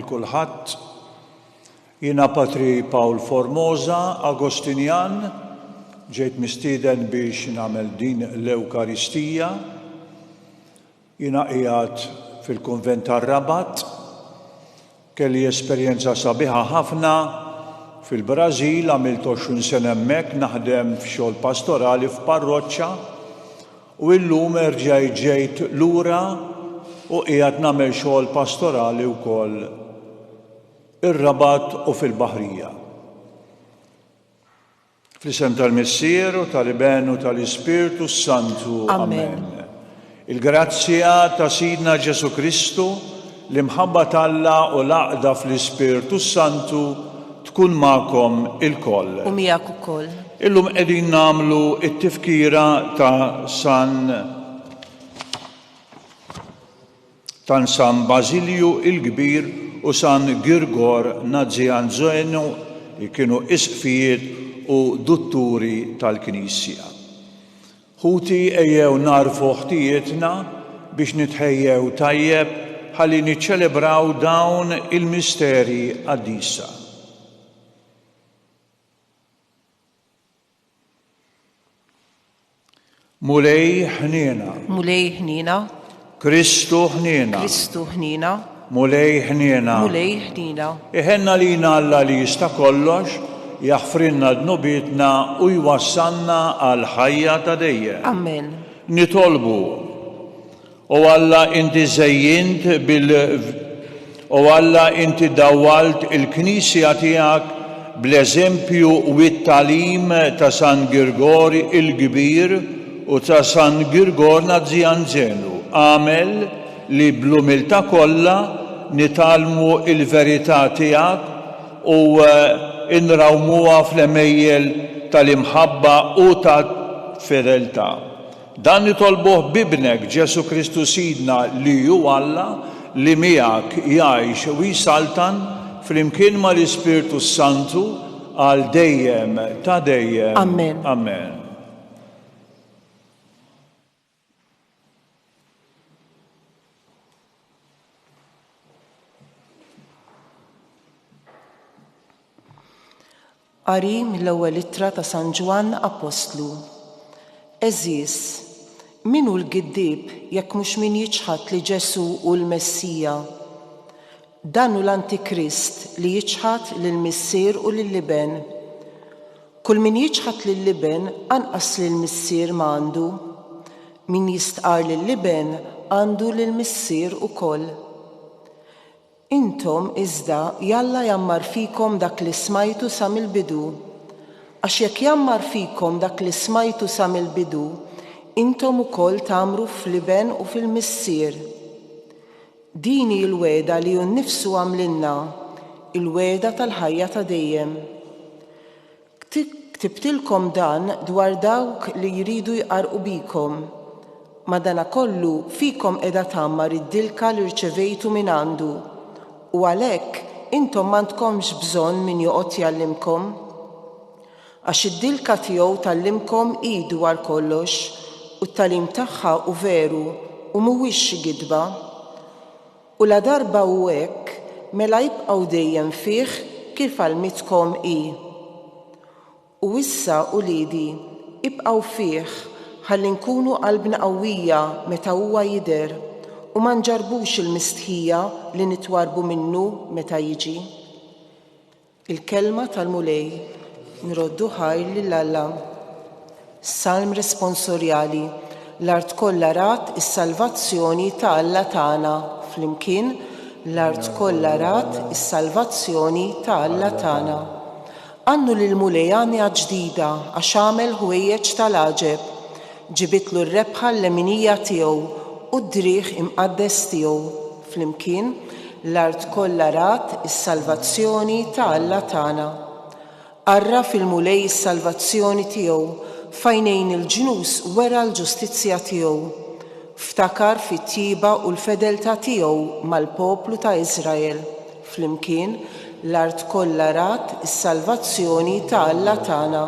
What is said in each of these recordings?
lil kulħadd. Jiena Patri Pawl Formosa, Agostinjan, ġejt mistieden biex nagħmel din l-Ewkaristija. Jiena qiegħed fil-Kunvent tar-Rabat. Kelli esperjenza sabiħa ħafna fil-Brażil, għamilt 20 sena hemmhekk naħdem f'xogħol pastorali f'parroċċa u illum erġajt ġejt lura u qiegħed nagħmel xogħol pastorali wkoll ir-Rabat u fil-Baħrija. Fl-isem tal-Missier u tal-Iben u tal-Ispirtu s-Santu. Amen. Il-grazzja ta' Sidna Ġesù Kristu, l-imħabba t'Alla u l-għaqda fl-Ispirtu s-Santu tkun magħkom ilkoll. U miegħek ukoll. Illum qegħdin nagħmlu t-tifkira ta' San Tan San Bażilju il-Kbir u San Girgor Nazianzenu li kienu isqfijiet u dutturi tal-Knisja. Ħuti ejjew nagħrfu ħtijietna biex nitħejjew tajjeb ħalli niċċelebraw dawn il-misteri qaddisa. Mulej ħniena. Mulej ħniena. Kristu ħniena. Kristu ħniena. Mulej ħniena. Mulej ħniena. Iħenna lina Alla li jista' kollox, jaħfrilna dnubietna u jwassalna għall-ħajja ta' dejjem. Amen. Nitolbu. O Alla inti żejjint bil O Alla inti dawwalt il-Knisja tiegħek bl-eżempju u t-tagħlim ta' San Girgor il-Kbir u ta' San Girgor Nazianzenu, agħmel li bl-umiltà kollha nitgħallmu l-verità tiegħek u nrawmuha fl-għemejjel tal-imħabba u tal-fedeltà. Dan nitolbuh b'Ibnek, Ġesù Kristu Sidna, li hu Alla, li miegħek jgħix u jsaltan, flimkien mal-Ispirtu s-Santu, għal dejjem ta' dejjem. Amen. Amen. Qari mill-Ewwel Ittra ta' San Ġwann Appostlu. Għeżież, min hu l-giddieb jekk mhux min jiċħad li Ġesù hu l-Messija? Dan hu l-antikrist li jiċħad lill-Missier u lill-Iben. Kull min jiċħad lill-Iben anqas lill-Missier ma għandu. Min jistqarr lill-Iben għandu lill-Missier ukoll. Intom, iżda, jalla jgħammar fikom dak li smajtu sa mill-bidu. Għax jekk jgħammar fikom dak li smajtu sa mill-bidu, intom ukoll tgħammru fl-Iben u fil-Missier. Din hi l-wegħda li hu nnifsu għamlilna, il-wegħda tal-ħajja ta' dejjem. Ktibtilkom dan dwar dawk li jridu jqarrqu bikom. Madanakollu, fikom qiegħda tgħammar id-dilka li rċevejtu mingħandu, u għalhekk intom m'għandkomx bżonn min joqgħod jgħallimkom. Għax id-dilka tiegħu tgħallimkom hi dwar kollox, u t-tagħlim tagħha hu veru u mhuwiex xi gidba. U ladarba hu hekk, mela ibqgħu dejjem fih kif għallmitkom hi. U issa, uliedi, ibqgħu fih, ħalli nkunu qalbna qawwija meta huwa jidher, u ma nġarrbux il-mistħija li nitwarrbu minnu meta jiġi. Il-Kelma tal-Mulej, Nroddu ħajr lil Alla. Salm Responsorjali, L-art kollha rat is-salvazzjoni ta' Alla tagħna, flimkien, L-art kollha rat is-salvazzjoni ta' Alla tagħna. Għannu lill-Mulej għanja ġdida għax għamel ħwejjeġ tal-għaġeb. Ġibitlu r-rebħa l-leminija tiegħu u d-driegħ imqaddes tiegħu. Flimkien, l-art kollha rat is-salvazzjoni ta' Alla tagħna. Għarraf il-Mulej is-salvazzjoni tiegħu, f'għajnejn il-ġnus wera l-ġustizzja tiegħu. Ftakar fit-tjieba u l-fedeltà tiegħu mal-poplu ta' Iżrael. Flimkien, l-art kollha rat is-salvazzjoni ta' Alla tagħna.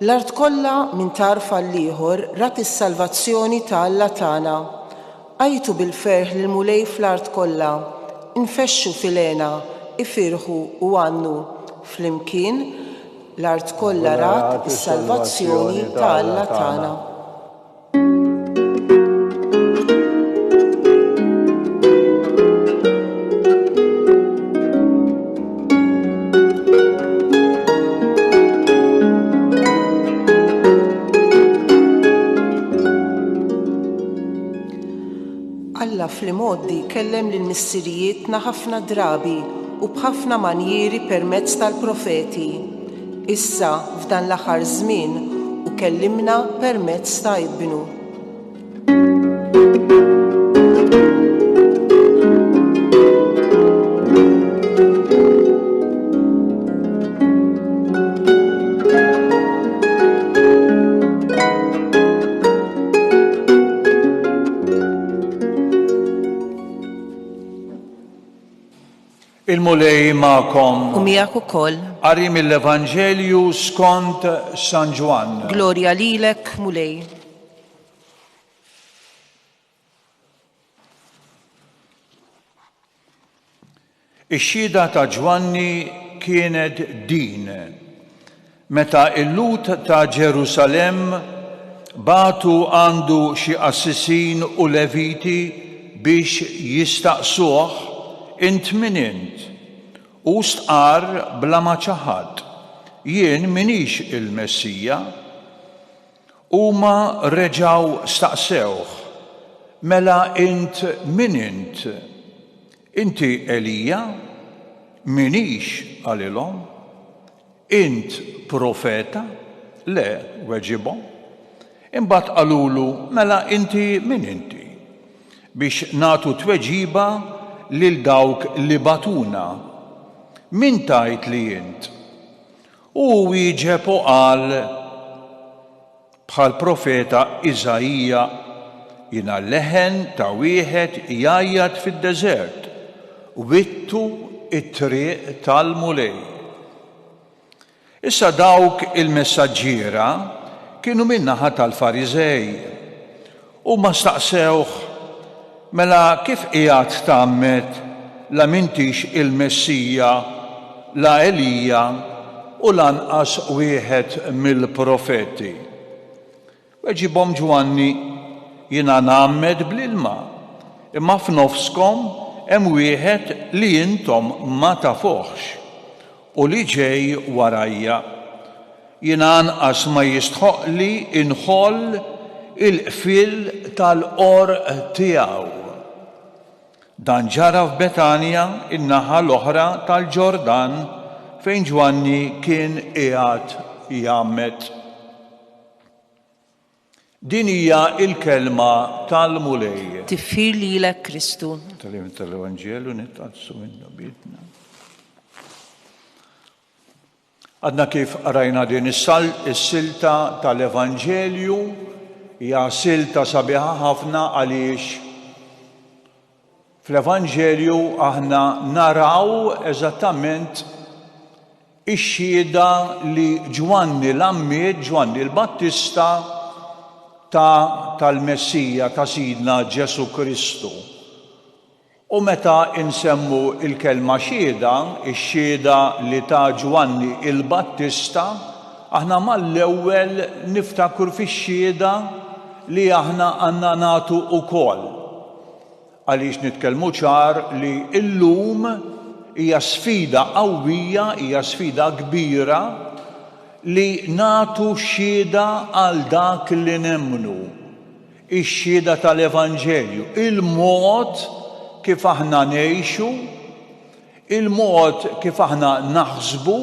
L-art kollha minn tarf għall-ieħor rat is-salvazzjoni ta' Alla tagħna. Għajtu bil-ferħ lill-Mulej fl-art kollha. Infexxu fil-hena, ifirħu u għannu, flimkien, l-art kollha rat is-salvazzjoni ta' Alla tagħna. Alla fl-imgħoddi kellem lil missirijietna ħafna drabi u b'ħafna manjieri permezz tal-profeti. Issa, f'dan l-aħħar żmien, hu kellimna permezz ta' Ibnu. Il-Mulej magħkom. U miegħek ukoll. Qari mill-Evanġelju skont San Ġwann. Glorja lilek, Mulej. Ix-xhieda ta' Ġwanni kienet din, Meta l-Lhud ta' Ġerusalemm bagħtu għandu xi qassisin u Leviti biex jistaqsuh, Int min int? Hu stqarr bla ma ċaħad, Jien m'iniex il-Messija. Huma reġgħu staqsewh, Mela int min int? Inti Elija? M'iniex, qalilhom. Int profeta? Le, weġibhom. Imbagħad qalulu, Mela inti min inti? Biex nagħtu tweġiba lil dawk li bagħtuna. Min tgħid li int? U hu wieġeb u qal, Bħall-profeta Iżaija, Jiena leħen ta' wieħed jgħajjat fid-deżert, Wittu t-triq tal-Mulej. Issa dawk il-messaġġiera kienu min-naħa tal-Fariżej. Huma staqsewh, Mela kif qiegħed tgħammed la m'intix il-Messija, la Elija u lanqas wieħed mill-profeti? Weġibhom Ġwanni, Jiena ngħammed bl-ilma, imma f'nofskom hemm wieħed li intom ma tafuhx, u li ġej warajja. Jiena anqas ma jistħoqqli nħoll il-qfiel tal-qorq tiegħu. Dan ġara f'Betanja, in-naħa l-oħra tal-Ġordan, fejn Ġwanni kien qiegħed jgħammed. Din hija l-kelma tal-Mulej. Tifħir lilek Kristu. Tagħlim tal-Evanġelju nitqaddsu minn dnubietna. Għadna kif qrajna din is-silta tal-Evanġelju, hija silta sabiħa ħafna għaliex fl-Evanġelju aħna naraw eżattament Ix-xhieda li Ġwanni l-Għammied, Ġwanni l-Battista, ta tal-Messija, ta' Sidna Ġesù Kristu. U meta nsemmu l-kelma xhieda, ix-xhieda li ta Ġwanni l-Battista, aħna mal-ewwel niftakru fix-xhieda li aħna għandna nagħtu wkoll. Għaliex nitkellmu ċar li llum hija sfida qawwija, hija sfida kbira li nagħtu xhieda għal dak li nemmnu, ix-xhieda tal-Evanġelju, il-mod kif aħna ngħixu, il-mod kif aħna naħsbu,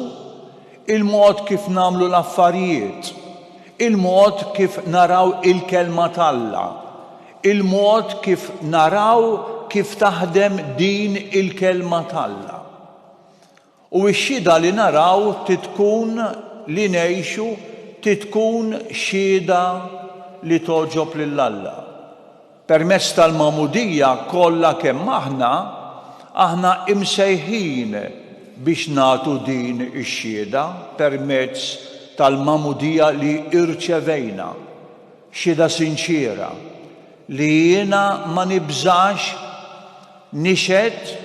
il-mod kif nagħmlu l-affarijiet, il-mod kif naraw il-Kelma t'Alla, il-mod kif naraw kif taħdem din il-Kelma t'Alla. U x-xhieda li naraw trid tkun li ngħixu trid tkun xhieda li togħġob lil Alla. Permezz tal-magħmudija kollha kemm aħna, aħna imsejħin biex nagħtu din ix-xhieda permezz tal-magħmudija li rċevejna. Xhieda sinċiera li jiena ma nibżax nixhed.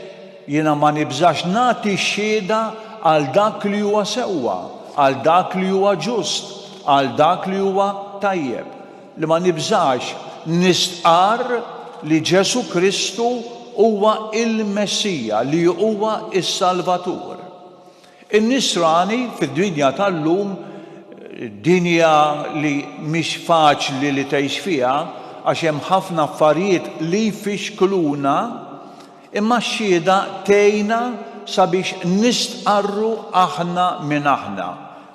Jiena ma nibżax nagħti xhieda għal dak li huwa sewwa, għal dak li huwa ġust, għal dak li huwa tajjeb. Li ma nibżax nistqarr li Ġesù Kristu huwa il-Messija, li huwa s-Salvatur. In-Nisrani fid-dinja tal-lum, dinja li mhix faċli li tgħix fiha għax hemm ħafna affarijiet li jfixkluna, imma x-xhieda tgħinna sabiex nistqarru aħna min aħna,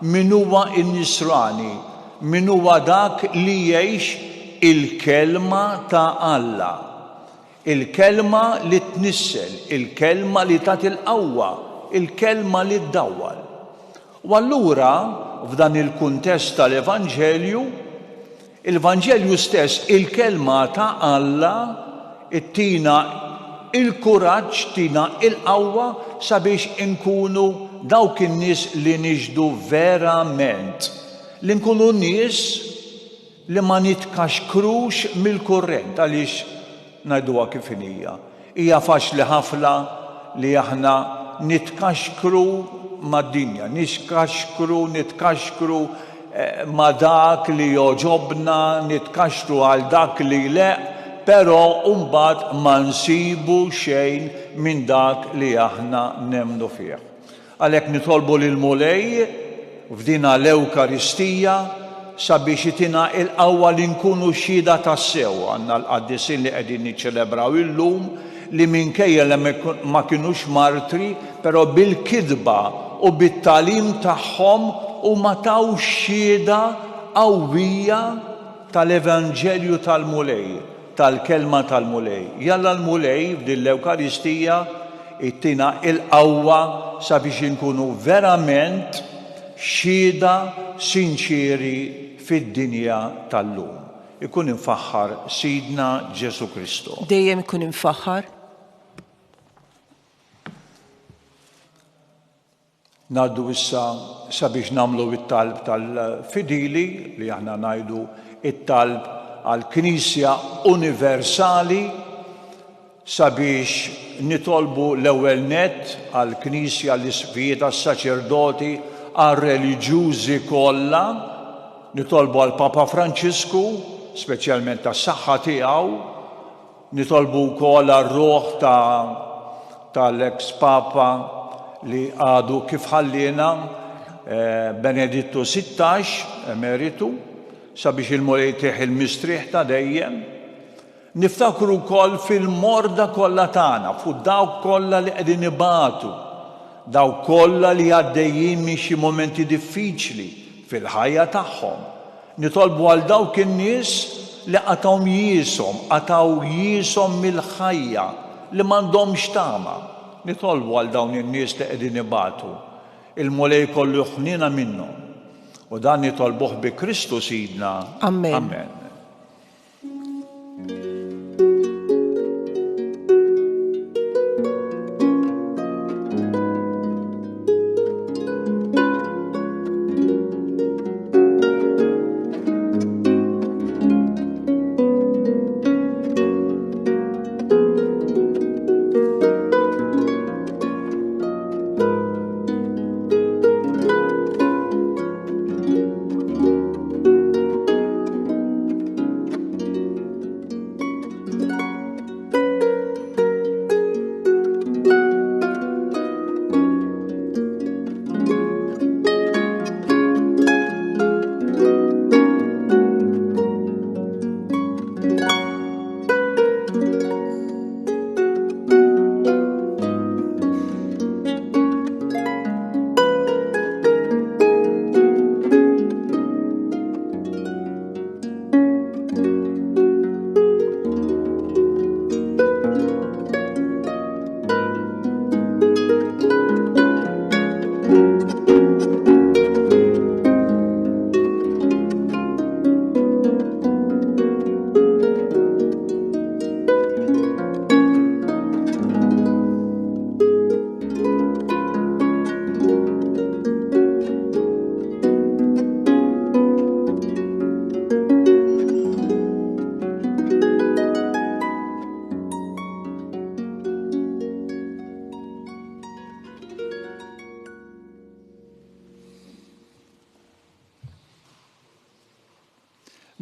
min huwa n-Nisrani, min huwa dak li jgħix il-Kelma ta' Alla. Il-Kelma li tnissel, il-Kelma li tagħti l-qawwa, il-Kelma li ddawwal. U allura, f'dan il-kuntest tal-Evanġelju, il-Vanġelju stess, il-Kelma ta' Alla, ttina l-kuraġġ, ttina l-qawwa sabiex inkunu dawk in-nies li nixhdu verament, li nkunu nies li ma nitkaxkrux mill-kurrent għaliex, ngħiduha kif inhija, hija faċli ħafna li aħna nitkaxkru mad-dinja, nitkaxkru, nitkaxkru ma' dak li jogħġobna, nitkaxkru għal dak li jleqq, però mbagħad ma nsibu xejn minn dak li aħna nemmnu fih. Għalhekk nitolbu lill-Mulej f'dina l-Ewkaristija sabiex itina l-qawwa li nkunu xhieda tassew. Għandna l-qaddisin li qegħdin niċċelebraw illum li minkejja li ma kinux martri, però bil-kitba u bit-tagħlim tagħhom huma taw xhieda qawwija tal-Evanġelju tal-Mulej. tal-Kelma tal-Mulej. Jalla l-Mulej f'din l-Ewkaristija jtina l-qawwa sabiex inkunu verament xhieda sinċieri fid-dinja tal-lum. Ikun imfaħħar Sidna Ġesù Kristu. Dejjem ikun imfaħħar. Ngħaddu issa sabiex nagħmlu t-talb tal-fidili, li aħna ngħidu t-talb għall-Knisja universali, sabiex nitolbu l-ewwel nett għall-Knisja, għall-Isqfijiet, għas-saċerdoti, għar-reliġjużi kollha, nitolbu għall-Papa Franġisku, speċjalment għas-saħħa tiegħu, Nitolbu wkoll għar-ruħ ta' tal-eks Papa li għadu kif ħalliena, Benedittu 16, Emeritu, sabiex il-Mulej jtih il-mistrieħ ta' dejjem. Niftakru wkoll fil-morda kollha tagħna, fuq dawk kollha li qegħdin ibatu, dawk kollha li għaddejjin minn xi mumenti diffiċli fil-ħajja tagħhom. Nitolbu għal dawk in-nies li qatgħu jieshom, qatgħu jieshom mill-ħajja, li m'għandhomx tama. Nitolbu għal dawn in-nies li qegħdin ibatu. Il-Mulej jkollu ħniena minnhom. U dan nitolbuh bi Kristu Sidna. Amen. Amen.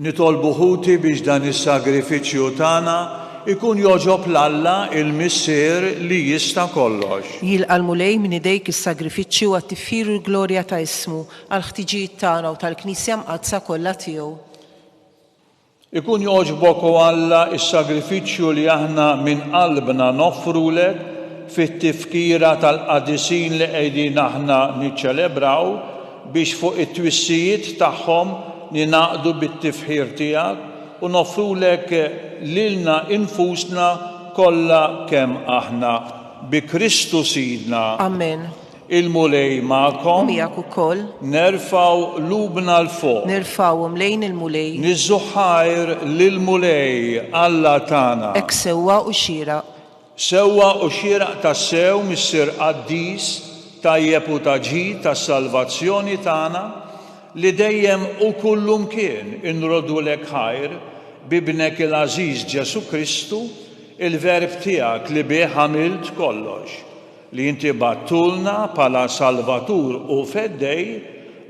Nitolbu ħuti biex dan is-sagrifiċċju tagħna jkun jogħġob 'l Alla il-Missier li jista' kollox. Jilqa' l-Mulej minn idejk is-sagrifiċċju għat-tifħir u l-glorja ta' ismu, għall-ħtiġijiet tagħna u tal-Knisja Mqaddsa kollha tiegħu. Ikun jogħġbok, o Alla, is-sagrifiċċju li aħna minn qalbna noffrulek fit-tifkira tal-qadisin li qegħdin aħna niċċelebraw, biex fuq it-twissijiet tagħhom ningħaqdu bit-tifħir tiegħek u noffrulek lilna infusna kollha kemm aħna. Bi Kristu Sidna. Amen. Il-Mulej magħkom. U miegħek ukoll. Nerfgħu qlubna 'l fuq. Nerfgħuhom lejn il-Mulej. Niżżu ħajr lill-Mulej, Alla tagħna. Hekk sewwa u xieraq. Sewwa u xieraq tassew, Missier qaddis, tajjeb u ta' ġid għas-salvazzjoni tagħna, li dejjem u kullumkien inroddulek ħajr b'Ibnek il-għażiż Ġesù Kristu, il-Verb tiegħek li bih għamilt kollox. Li inti bgħattulna bħala Salvatur u Feddej,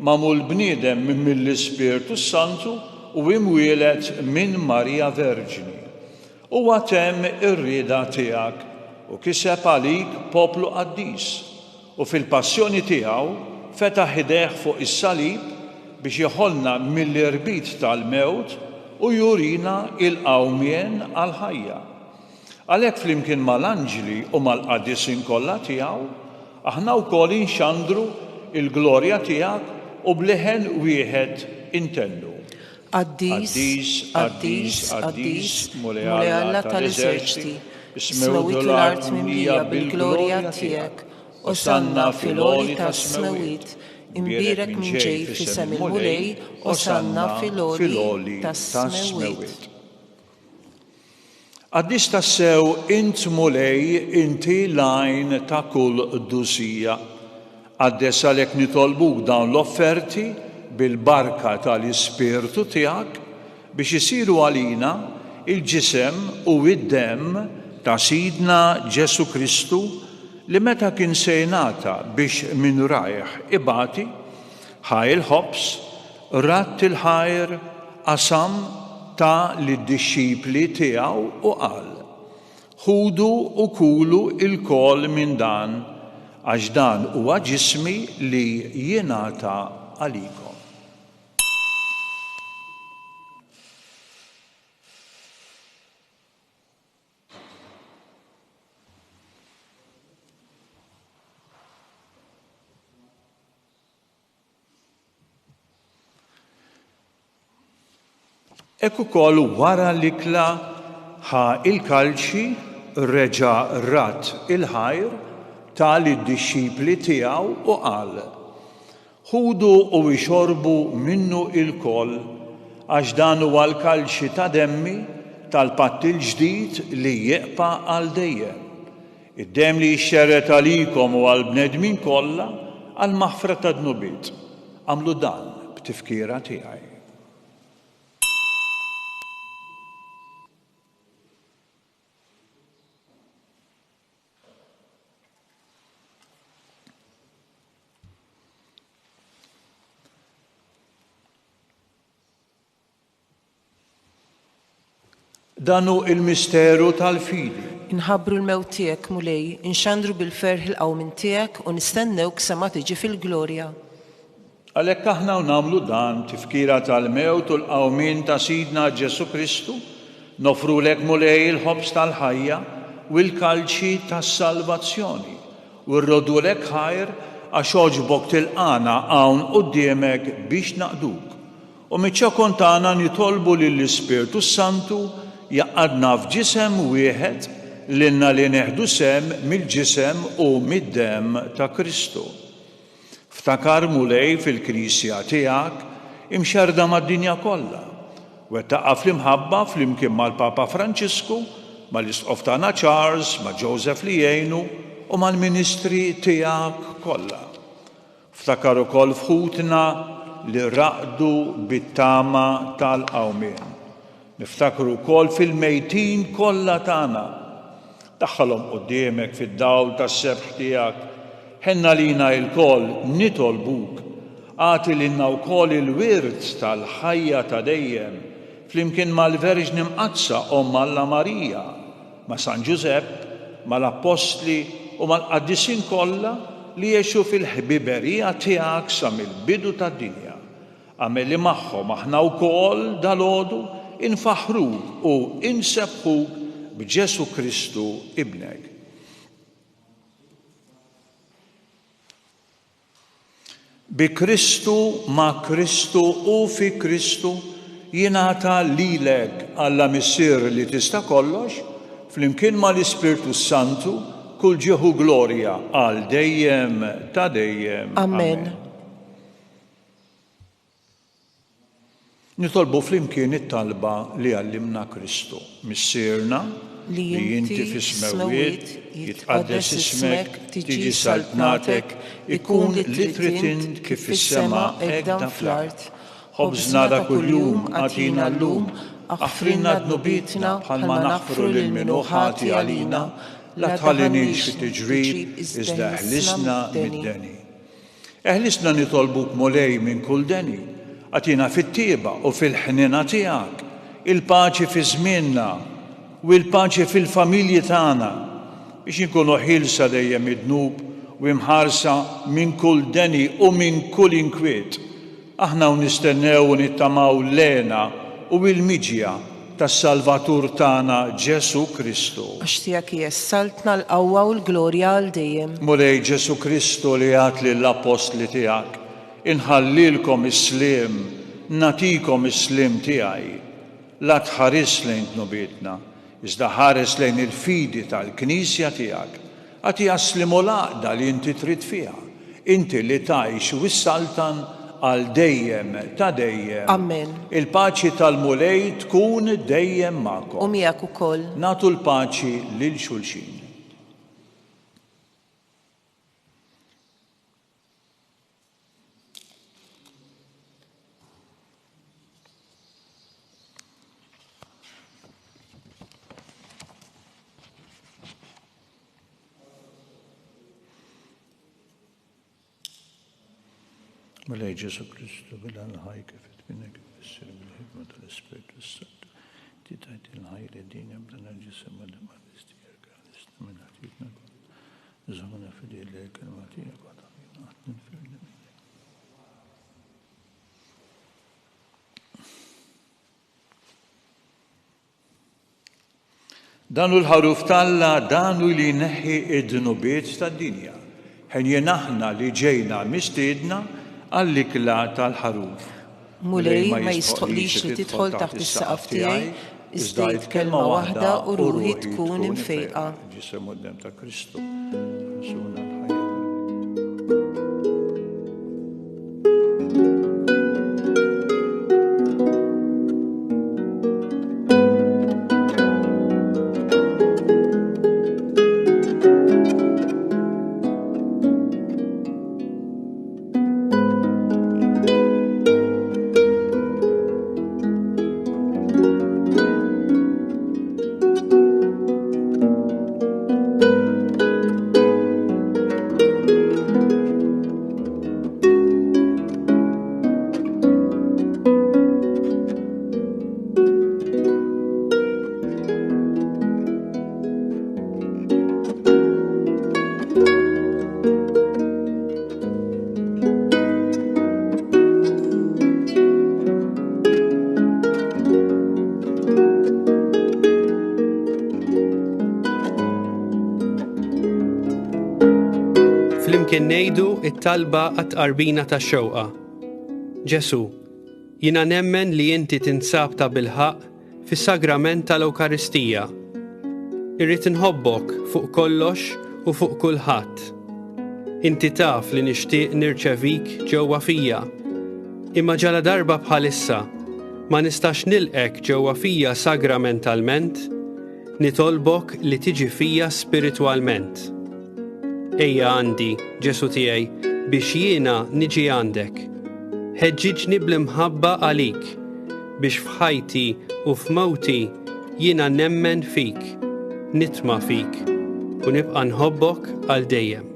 magħmul bniedem mill-Ispirtu s-Santu u imwieled minn Marija Verġni. Huwa temm ir-rieda tiegħek u kiseb għalik poplu qaddis, u fil-passjoni tiegħu fetaħ idejh fuq is-salib biex jeħolna mill-irbit tal-mewt u jurina l-qawmien għall-ħajja. Għalhekk flimkien mal-anġli u mal-qaddisin kollha tiegħu, aħna wkoll inxandru l-glorja tiegħek u b'leħen wieħed intennu. Qaddis, qaddis, qaddis, Mulej Alla tal-eżerċti, is-smewwiet u l-art mimlija bil-glorja tiegħek. Osanna fil-għoli tas-smewwiet. Imbierek min ġej f'isem il-Mulej, Osanna fil-għoli tas-smewwiet. Qaddis tassew int Mulej inti l-għajn ta' kull qdusija. Qaddes għalhekk nitolbuk dawn l-offerti bil-barka tal-Ispirtu tiegħek biex isiru għalina il-ġisem u d-demm ta' Sidna Ġesù Kristu li meta kien se jingħata biex minn rajh ibati, ħa l-ħobż, Radd il-ħajr, qasam, ta lid-dixxipli tiegħu u qal, Ħudu u kulu lkoll minn dan, għax dan huwa ġismi li jingħata għalikom. Hekk ukoll wara l-ikla ħa l-kalċi, reġa' radd il-ħajr, ta lid-dixxipli tiegħu u qal, Ħudu u ixorbu minnu ilkoll, għax dan huwa l-kalċi ta' demmi tal-patt il-ġdid li jibqa' għal dejjem. Id-demm li jixxerred għalikom u għall-bnedmin kollha għall-maħfra tad-dnubiet. Agħmlu dan b'tifkira tiegħi. Dan hu il-misteru tal-fidi. Inħabbru l-mewt tiegħek, Mulej, inxandru bil-ferħ il-qawmien tiegħek u nistennewk sa ma tiġi fil-glorja. Għalhekk aħna u nagħmlu dan, tifkira tal-mewt u l-qawmien ta' Sidna Ġesù Kristu, noffrulek, Mulej, il-ħobż tal-ħajja u l-kalċi tas-salvazzjoni, u rroddulek ħajr għax għoġbok tilqagħna hawn quddiemek biex naqduk. U miċ-ċokon tagħna nitolbu lill-Ispirtu s-Santu jgħaqqadna f'ġisem wieħed lilna li neħdu sehem mill-ġisem u mid-demm ta' Kristu. Ftakar, Mulej, fil-Knisja tiegħek imxerrda mad-dinja kollha. Wettaqha fl-imħabba flimkien mal-Papa Franġisku, mal-Isqof tagħna Charles, ma' Joseph li jgħinu u mal-ministri tiegħek kollha. Ftakar ukoll f'ħutna li raqdu bit-tama tal-qawmien. Niftakru wkoll fil-mejtin kollha tagħna. Daħħalhom quddiemek fid-dawl tas-sebħ tiegħek. Ħenn għalina ilkoll, nitolbuk. Agħti lilna wkoll il-wirt tal-ħajja ta' dejjem. flimkien mal-Verġni Mqaddsa Omm Alla Marija, ma' San Ġużepp, mal-Appostli u mal-qaddisin kollha li għexu fil-ħbiberija tiegħek sa mill-bidu tad-dinja. Agħmel li magħhom aħna wkoll dalgħodu infaħħruk u insebbħuk b'Ġesù Kristu Ibnek. Bi Kristu, ma' Kristu u fi Kristu jingħata lilek, Alla Missier li tista' kollox, flimkien mal-Ispirtu s-Santu, kull ġieħ u glorja għal dejjem ta' dejjem. Amen. Nitolbu flimkien it-talba li għallimna Kristu. Missierna, li inti fis-smewwiet, jitqaddes ismek, tiġi saltnatek, ikun li trid int kif fis-sema hekk dan fl-art. Ħobżna ta' kuljum agħtina llum, aħfrilna dnubietna bħalma naħfru lil min hu ħati għalina, la tħalliniex fit-tiġrib, iżda eħlisna mid-deni. Eħlisna nitolbuk Mulej minn kull deni, agħtina fit-tjieba u fil-ħniena tiegħek il-paċi fi żmienna u l-paċi fil-familji tagħna, biex inkunu ħielsa dejjem mid-dnub u imħarsa minn kull deni u minn kull inkwiet. Aħna u nistennew u nittamaw l-hena u l-miġja tas-Salvatur tagħna Ġesù Kristu. Għax tiegħek hija s-saltna, l-qawwa u l-glorja għal dejjem. Mulej Ġesù Kristu li għedt lill-appostli tiegħek, Inħallilkom is-sliem, nagħtikom is-sliem tiegħi. La tħarisx lejn dnubietna, iżda ħares lejn il-fidi tal-Knisja tiegħek. Agħtiha s-sliem u l-għaqda li inti trid fiha, inti li tgħix u ssaltan għal dejjem ta' dejjem. Amen. Il-paċi tal-Mulej tkun dejjem magħkom. U miegħek ukoll. Nagħtu l-paċi lil xulxin. Mulej Ġesu Kristu bil-ħaj kif it-minnek issir bil-ħidma tal-Ispirtu s-Santu. Ti tajt il-ħaj li dinja b'dan il-ġisem u l minn ħatitna Żommna fidili lill-kelma tiegħek u tagħmilna qatt ninfirdu minnek. Dan hu l-ħaruf t'Alla, dan hu li jneħħi d-dnubiet tad-dinja. Henjin aħna li ġejna mistiedna għall-ikla tal-ħaruf. Mulej, ma jistħoqqlix li tidħol taħt is-saqaf tiegħi, iżda għid kelma waħda u ruħi tkun imfejqa. Il-ġisem u d-demm ta' Kristu ħelsuna l-ħajja. Flimkien ngħidu it-talba għat-tqarbina tax-xewqa. Ġesu, jiena nemmen li inti tinsab ta' bilħaqq fis-Sagrament tal-Ewkaristija. Irrid inħobbok fuq kollox u fuq kulħadd. Inti taf li nixtieq nirċevik ġewwa fija. Imma ġaladarba bħalissa ma nistax nilqgħek ġewwa fija sagramentalment, nitolbok li tiġi fija spiritwalment. Ejja għandi, Ġesù tiegħi, biex jiena niġi għandek. Ħeġġiġni bl-imħabba għalik, biex f'ħajti u f'mewti jiena nemmen fik, nitma' fik, u nibqa' nħobbok għal dejjem.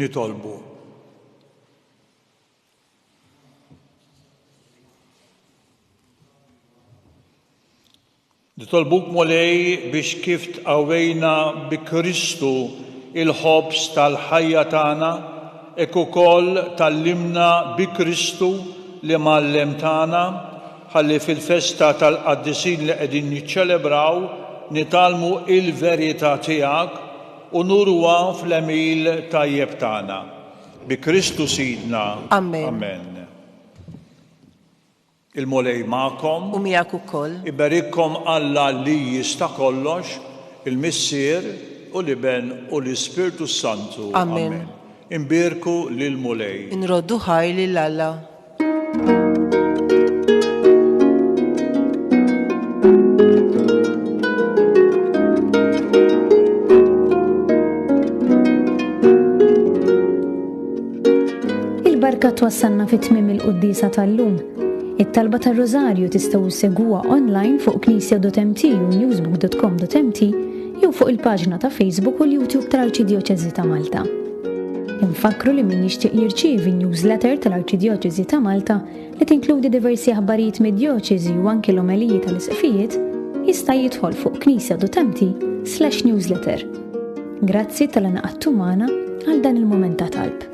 Nitolbu. Nitolbuk Mulej biex kif tqawwejna bi Kristu il-ħobż tal-ħajja tagħna, hekk ukoll tgħallimna bi Kristu l-Imgħallem tagħna, ħalli fil-festa tal-qaddisin li qegħdin niċċelebraw nitgħallmu il-verità tiegħek u nuruha fl-għemil tajjeb tagħna. Bi Kristu Sidna. Amen. Amen. Il-Mulej magħkom. U miegħek ukoll. Iberikkom Alla li jista' kollox, il-Missier, u l-Iben, u l-Ispirtu s-Santu. Amen. Inbierku lill-Mulej. Inroddu ħajr lil Alla. Il-barka twassalna fi tmiem il-quddiesa tal-lum. It-talba tar-Rużarju tistgħu ssegwuha online fuq knisja.mt u newsbook.com.mt jew fuq il-paġna ta' Facebook u l-YouTube tal-Arċidjoċeżi ta' Malta. Infakkru li min jixtieq jirċievi newsletter tal-Arċidjoċeżi ta' Malta li tinkludi diversi aħbarijiet mid-djoċeżi u anki l-omeliji tal-isqfijiet, jista' jidħol fuq knisja.mt slash newsletter. Grazzi talli ngħaqadtu magħna għal dan il-mument ta' talb.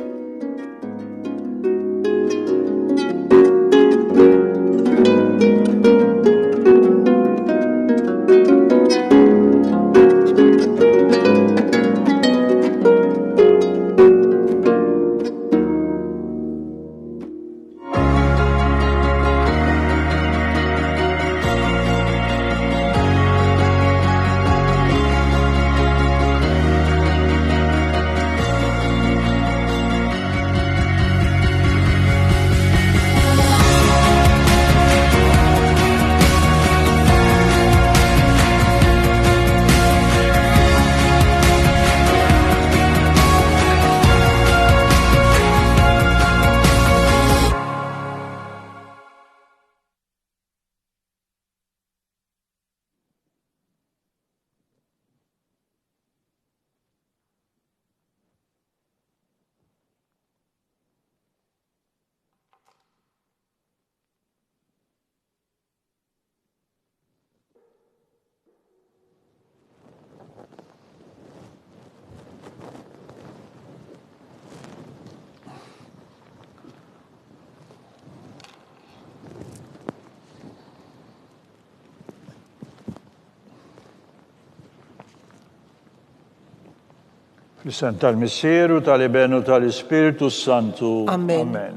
Fl-isem tal-Missier u tal-Iben u tal-Ispirtu s-Santu. Amen. Amen.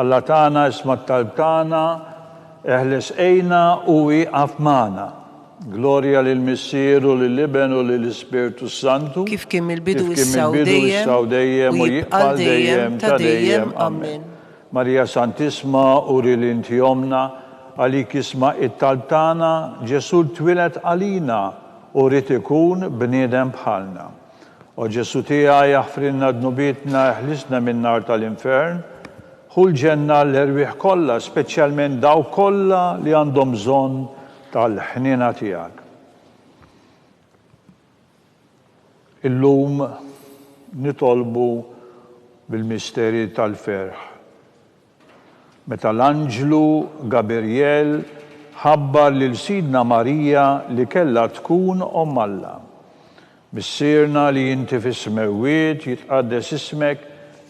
Alla tagħna isma' t-talb tagħna, eħles għinna u ieqaf magħna. Glorja lill-Missier u lill-Iben u lill-Ispirtu s-Santu. Kif kien mill-bidu Kif kien issa u mill-bidu dejjem, issa u dejjem u u jibqa' jibqa' għal dejjem dejjem ta' ta' dejjem. dejjem. Amen. Amen. Marija Santissma, uri li inti ommna, għalik isma' it-talb tagħna, Ġesù twieled għalina u ried ikun bniedem bħalna. O Ġesù tiegħi, aħfrilna dnubietna, eħlisna min-nar tal-infern, ħu l-ġenna l-erwieħ kollha, speċjalment dawk kollha li għandhom bżonn tal-ħniena tiegħek. Illum nitolbu bil-misteri tal-ferħ. Meta l-anġlu Gabirjel ħabbar lil Sidna Marija li kellha tkun Omm Alla. Missierna li inti fis-smewwiet, jitqaddes ismek,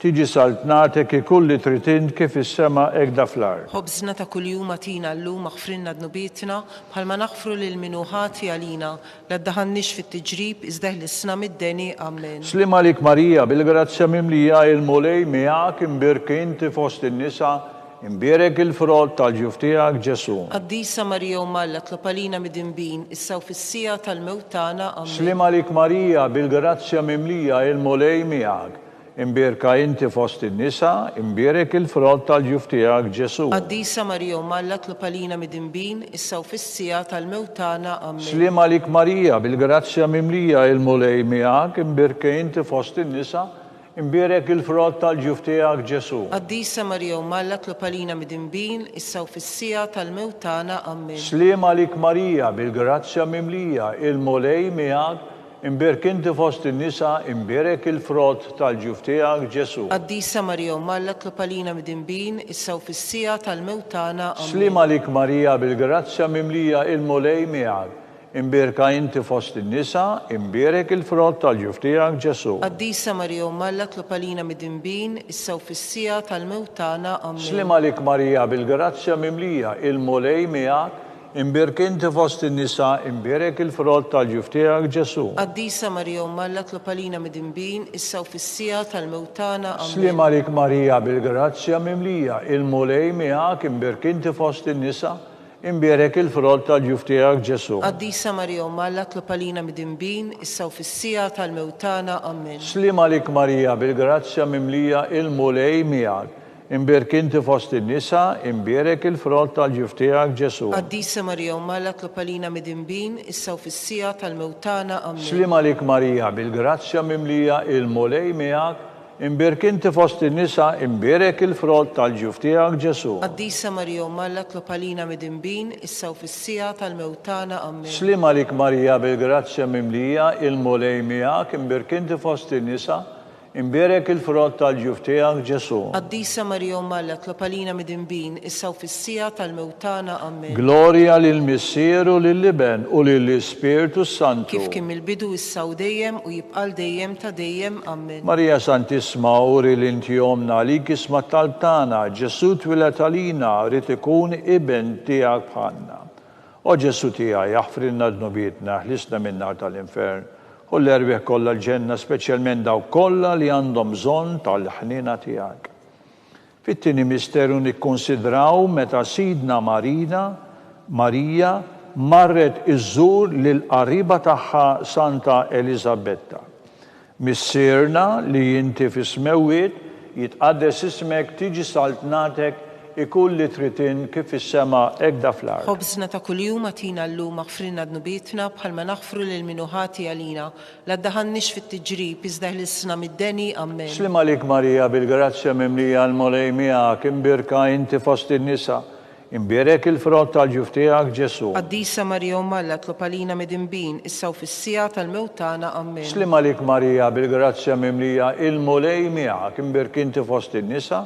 tiġi saltnatek, ikun li trid int kif fis-sema hekk da fl-art. Ħobżna ta' kuljum agħtina llum aħfrilna dnubietna bħalma naħfru lil min hu ħati għalina, La ddaħħalniex fit-tiġrib, iżda eħlisna mid-deni. Amen. Sliem għalik Marija, bil-grazzja mimlija, il-Mulej miegħek, imbierka inti fost in-nisa, imbierek il-frott tal-ġuf tiegħek, Ġesù. Qaddisa Marija Omm Alla, tlob għalina midinbin, issa u fis-siegħa tal-mewt tagħna. Amen. Sliem għalik Marija, bil-grazzja mimlija, il-Mulej miegħek, Imbierka inti fost in-nisa, imbierek il-frott tal-ġuf tiegħek, Ġesù. Qaddisa Marija Omm Alla tlob għalina midinbin, issa u fis-siegħa tal-mewt tagħna. Ammen. Sliem għalik Marija, bil-grazzja mimlija, il-Mulej miegħek, imbierka inti fost in-nisa, imbierek il-frott tal-ġuf tiegħek, Ġesù. Qaddisa Marija Omm Alla tlob għalina midinbin, issa u fis-siegħa tal-mewt tagħna. Ammen. Sliem għalik Marija, bil-grazzja mimlija, il-Mulej miegħek, Imbierk inti fost in-nisa, imbierek il-frott tal-ġuf tiegħek, Ġesù. Qaddisa Marija Omm Alla tlob għalina midinbin, issa u fis-siegħa tal-mewt tagħna. Ammen. Sliem għalik Marija bil-grazzja mimlija il-Mulej miegħek, imbierka inti fost in-nisa, imbierek il-frott tal-ġuf tiegħek, Ġesù. Qaddisa Marija Omm Alla tlob għalina midinbin, issa u fis-siegħa tal-mewt tagħna. Ammen. Sliem għalik Marija bil-grazzja mimlija il-Mulej miegħek, Imbierk inti fost in-nisa, imbierek il-frott tal-ġuf tiegħek, Ġesù. Qaddisa Marija Omm Alla tlob għalina midinbin, issa u fis-siegħa tal-mewt tagħna. Ammen. Sliem għalik Marija bil-grazzja mimlija, il-Mulej miegħek, imbierk inti fost in-nisa, imbierek il-frott tal-ġuf tiegħek, Ġesù. Qaddisa Marija Omm Alla tlob għalina midinbin, issa u fis-siegħa tal-mewt tagħna. Ammen. Sliem għalik Marija bil-grazzja mimlija, il-Mulej miegħek, Imbierk inti fost in-nisa, imbierek il-frott tal-ġuf tiegħek, Ġesù. Qaddisa Marija Omm Alla tlob għalina midinbin, issa u fis-siegħa tal-mewt tagħna. Ammen. Sliem għalik Marija, bil-grazzja mimlija, il-Mulej miegħek, imbierk inti fost in-nisa, imbierek il-frott tal-ġuf tiegħek, Ġesù. Qaddisa Marija Omm Alla tlob għalina midinbin, issa u fis-siegħa tal-mewt tagħna. Ammen. Sliem għalik Marija, bil-grazzja mimlija, il-Mulej miegħek, imbierk inti fost in-nisa, Imbierek il-frott tal-ġuf tiegħek, Ġesù. Qaddisa Marija Omm Alla, tlob għalina midinbin, issa u fis-siegħa tal-mewt tagħna. Ammen. Glorja lill-Missier u lill-Iben u lill-Ispirtu s-Santu. Kif kien mill-bidu, issa u dejjem, u jibqa' għal dejjem ta' dejjem. Ammen. Marija Santissma, uri li inti Ommna, għalik isma' t-talb tagħna, Ġesù twieled għalina, ried ikun Iben tiegħek bħalna. O Ġesù tiegħi, aħfrilna dnubietna, eħlisna min-nar tal-infern, ħu l-erwieħ kollha l-ġenna, speċjalment dawk kollha li għandhom bżonn tal-ħniena tiegħek. Fit-tieni misteru nikkunsidraw meta Sidna Marina, Marija, marret iżżur lill-qariba tagħha Santa Eliżabetta. Missierna li inti fis-smewwiet, jitqaddes ismek, tiġi saltnatek, ikun li trid int kif fis-sema hekk da fl-art. Ħobżna ta' kuljum agħtina llum, aħfrilna dnubietna bħalma naħfru lil min hu ħati għalina. La ddaħħalniex fit-tiġrib, iżda eħlisna mid-deni. Ammen. Sliem għalik Marija, bil-grazzja mimlija l-Mulej miegħek, imbierka inti fost in-nisa, Imbierek il-frott tal-ġuf tiegħek, Ġesù. Qaddisa Marija Omm Alla tlob għalina midinbin, issa u fis-siegħa tal-mewt tagħna. Ammen. Sliem għalik Marija, bil-grazzja mimlija, il-Mulej miegħek, imbierk inti fost in-nisa,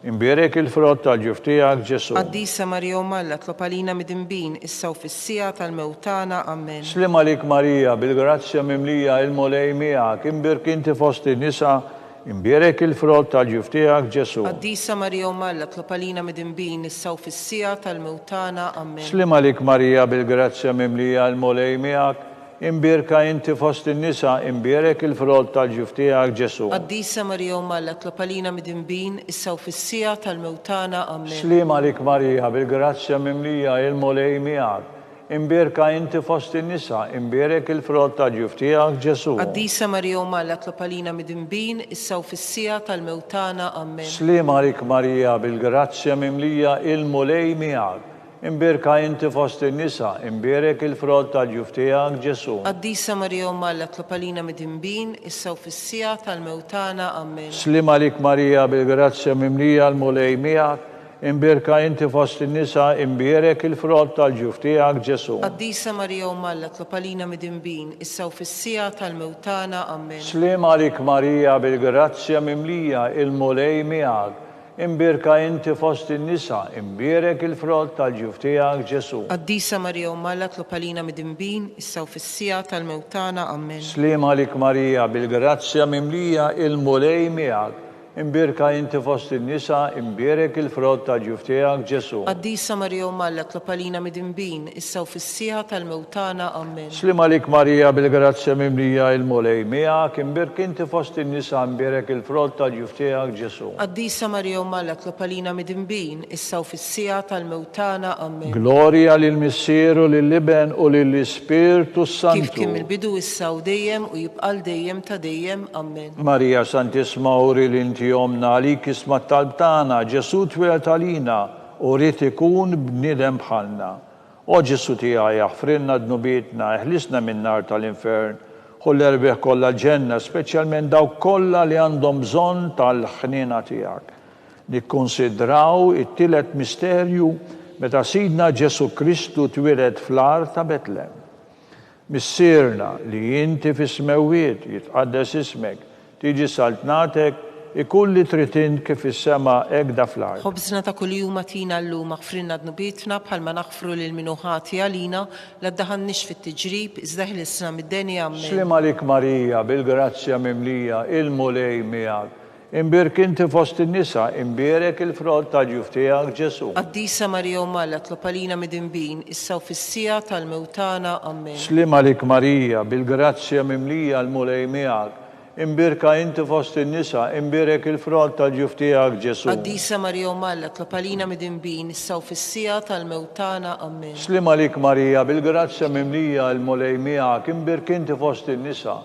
imbierek il-frott tal-ġuf tiegħek, Ġesù. Qaddisa Marija Omm Alla tlob għalina midinbin, issa u fis-siegħa tal-mewt tagħna. Ammen. Sliem għalik Marija, bil-grazzja mimlija, il-Mulej miegħek, imbierk inti fost in-nisa, Imbierek il-frott tal-ġuf tiegħek, Ġesù. Qaddisa Marija Omm Alla, tlob għalina midinbin, issa u fis-siegħa tal-mewt tagħna. Ammen. Sliem għalik Marija, bil-grazzja mimlija, il-Mulej miegħek, imbierka inti fost in-nisa, imbierek il-frott tal-ġuf tiegħek, Ġesù. Qaddisa Marija Omm Alla, tlob għalina midinbin, issa u fis-siegħa tal-mewt tagħna. Ammen. Sliem għalik Marija, bil-grazzja mimlija, il-Mulej miegħek, Imbierka inti fost in-nisa, imbierek il-frott tal-ġuf tiegħek, Ġesù. Qaddisa Marija Omm Alla tlob għalina midinbin, issa u fis-siegħa tal-mewt tagħna. Ammen. Sliem għalik Marija, bil-grazzja mimlija, il-Mulej miegħek. Imbierka inti fost in-nisa, imbierek il-frott tal-ġuf tiegħek, Ġesù. Qaddisa Marija Omm Alla tlob għalina midinbin, issa u fis-siegħa tal-mewt tagħna. Ammen. Sliem għalik Marija, bil-grazzja mimlija, l-Mulej miegħek. Imbierka inti fost in-nisa, imbierek il-frott tal-ġuf tiegħek, Ġesù. Qaddisa Marija Omm Alla, tlob għalina midinbin, issa u fis-siegħa tal-mewt tagħna. Ammen. Sliem għalik Marija, bil-grazzja mimlija, il-Mulej miegħek. Imbierka inti fost in-nisa, imbierek il-frott tal-ġuf tiegħek, Ġesù. Qaddisa Marija Omm Alla, tlob għalina midinbin, issa u fis-siegħa tal-mewt tagħna. Ammen. Sliem għalik Marija, bil-grazzja mimlija, il-Mulej miegħek. Imbierka inti fost in-nisa, imbierek il-frott tal-ġuf tiegħek, Ġesù. Qaddisa Marija Omm Alla, tlob għalina midinbin, issa u fis-siegħa tal-mewt tagħna. Ammen. Sliem għalik Marija, bil-grazzja mimlija, il-Mulej miegħek, imbierk inti fost in-nisa, imbierek il-frott tal-ġuf tiegħek, Ġesù. Qaddisa Marija Omm Alla, tlob għalina midinbin, issa u fis-siegħa tal-mewt tagħna. Ammen. Glorja lill-Missier u lill-Iben u lill-Ispirtu s-Santu. Kif kien mill-bidu, issa u dejjem, u jibqa' għal dejjem ta' dejjem. Ammen. Marija Santissma uri li inti Ommna għalik isma' t-talb tagħna, Ġesù twieled għalina u ried ikun bniedem bħalna. O Ġesù tiegħi aħfrilna dnubietna, eħlisna min-nar tal-infern, ħu l-erwieħ kollha l-ġenna, speċjalment dawk kollha li għandhom bżonn tal-ħniena tiegħek. Nikkunsidraw it-tielet misterju meta Sidna Ġesù Kristu twieled fl-għar ta' Betlem. Missierna li inti fis-smewwiet, jitqaddes ismek, tiġi saltnatek, ikun li trid int kif fis-sema hekk da fl-art. Ħobżna ta' kuljum agħtina llum, aħfrilna dnubietna bħalma naħfru lil min hu ħati għalina, la ddaħħalniex fit-tiġrib, iżda eħlisna mid-deni. Ammen. Sliem għalik Marija, bil-grazzja mimlija, il-Mulej miegħek. Imbierk inti fost in-nisa, imbierek il-frott tal-ġuf tiegħek, Ġesù. Qaddisa Marija Omm Alla tlob għalina midinbin, issa u fis-siegħa tal-mewt tagħna. Ammen. Sliem għalik Marija, bil-grazzja mimlija l-Mulej miegħek. Imbierka inti fost in-nisa, imbierek il-frott tal-ġuf tiegħek, Ġesù. Qaddisa Marija Omm Alla tlob għalina midinbin, issa u fis-siegħa tal-mewt tagħna. Ammen. Sliem għalik Marija, bil-grazzja mimlija l-Mulej miegħek, imbierk inti fost in-nisa,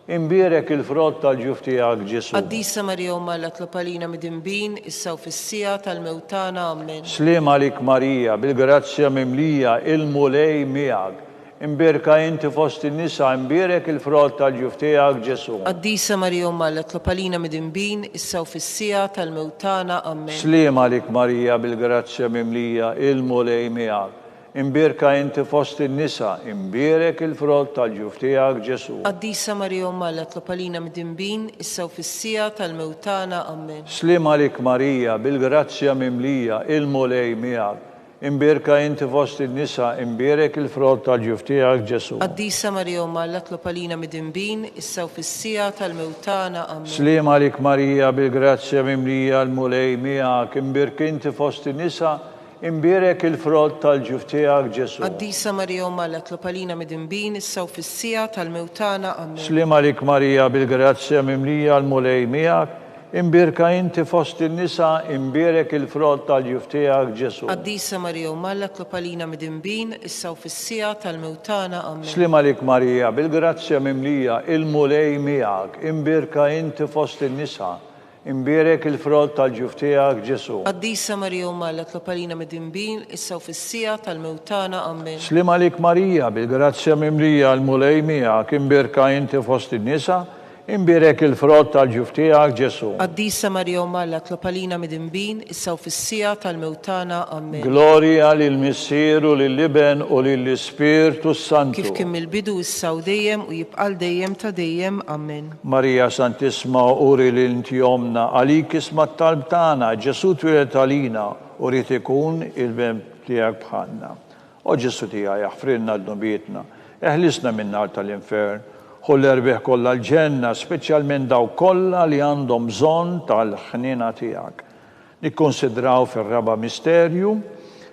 Imbierek il-frott tal-ġuf tiegħek, Ġesù. Qaddisa Marija Omm Alla tlob għalina midinbin, issa u fis-siegħa tal-mewt tagħna. Ammen. Sliem għalik Marija, bil-grazzja mimlija, il-Mulej miegħek. Imbierka inti fost in-nisa, imbierek il-frott tal-ġuf tiegħek, Ġesù. Qaddisa Marija Omm Alla tlob għalina midinbin, issa u fis-siegħa tal-mewt tagħna. Ammen. Sliem għalik Marija, bil-grazzja mimlija, il-Mulej miegħek. Imbierka inti fost in-nisa, imbierek il-frott tal-ġuf tiegħek, Ġesù. Qaddisa Marija Omm Alla tlob għalina midinbin, issa u fis-siegħa tal-mewt tagħna. Ammen. Sliem għalik Marija, bil-grazzja mimlija, il-Mulej miegħek. Imbierka inti fost in-nisa, imbierek il-frott tal-ġuf tiegħek, Ġesù. Qaddisa Marija Omm Alla tlob għalina midinbin, issa u fis-siegħa tal-mewt tagħna. Ammen. Sliem għalik Marija, bil-grazzja mimlija, l-Mulej miegħek. Imbierka inti fost in-nisa, Imbierek il-frott tal-ġuf tiegħek, Ġesù. Qaddisa Marija Omm Alla tlob għalina midinbin, issa u fis-siegħa tal-mewt tagħna. Ammen. Sliem għalik Marija bil-grazzja mimlija l-Mulej miegħek, imbierka inti fost in-nisa, imbierek il-frott tal-ġuf tiegħek, Ġesù. Qaddisa Marija Omm Alla tlob għalina midinbin, issa u fis-siegħa tal-mewt tagħna. Ammen. Sliem għalik Marija bil-grazzja mimlija, il-Mulej miegħek, imbierka inti fost in-nisa, Imbierek il-frott tal-ġuf tiegħek, Ġesù. Qaddisa Marija Omm Alla tlob għalina midinbin, issa u fis-siegħa tal-mewt tagħna. Ammen. Sliem għalik Marija, bil-grazzja mimlija l-Mulej miegħek, imbierka inti fost in-nisa, imbierek il-frott tal-ġuf tiegħek, Ġesù. Qaddisa Marija Omm Alla tlob għalina midinbin, issa u fis-siegħa tal-mewt tagħna. Ammen. Glorja lill-Missier u lill-Iben u lill-Ispirtu s-Santu. Kif kien mill-bidu, issa u dejjem, u jibqa' għal dejjem ta' dejjem. Ammen. Marija Santissma uri li inti Ommna, għalik isma' t-talb tagħna, Ġesù twieled għalina u ried ikun il-Beb tiegħek bħalna. O Ġesù tiegħi aħfrilna dnubietna, eħlisna min-nar tal-infern, ħu l-erwieħ kollha l-ġenna, speċjalment dawk kollha li għandhom bżonn tal-ħniena tiegħek. Nikkunsidraw fir-raba' misterju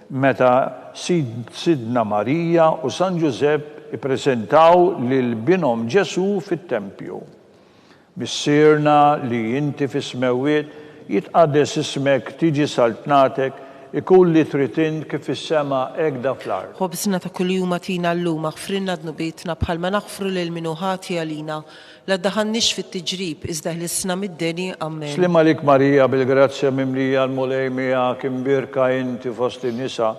meta Sidna Marija u San Ġużepp ippreżentaw lil binhom Ġesù fit-tempju. Missierna li inti fis-smewwiet, jitqaddes ismek, tiġi saltnatek, ikun li trid int kif fis-sema hekk da fl-art. Ħobżna ta' kuljum agħtina llum, aħfrilna dnubietna bħalma naħfru lil min hu ħati għalina, La ddaħħalniex fit-tiġrib, iżda ħlisna mid-deni. Ammen. Sliem għalik Marija, bil-grazzja mimlija l-Mulej miegħek, imbierka inti fost in-nisa,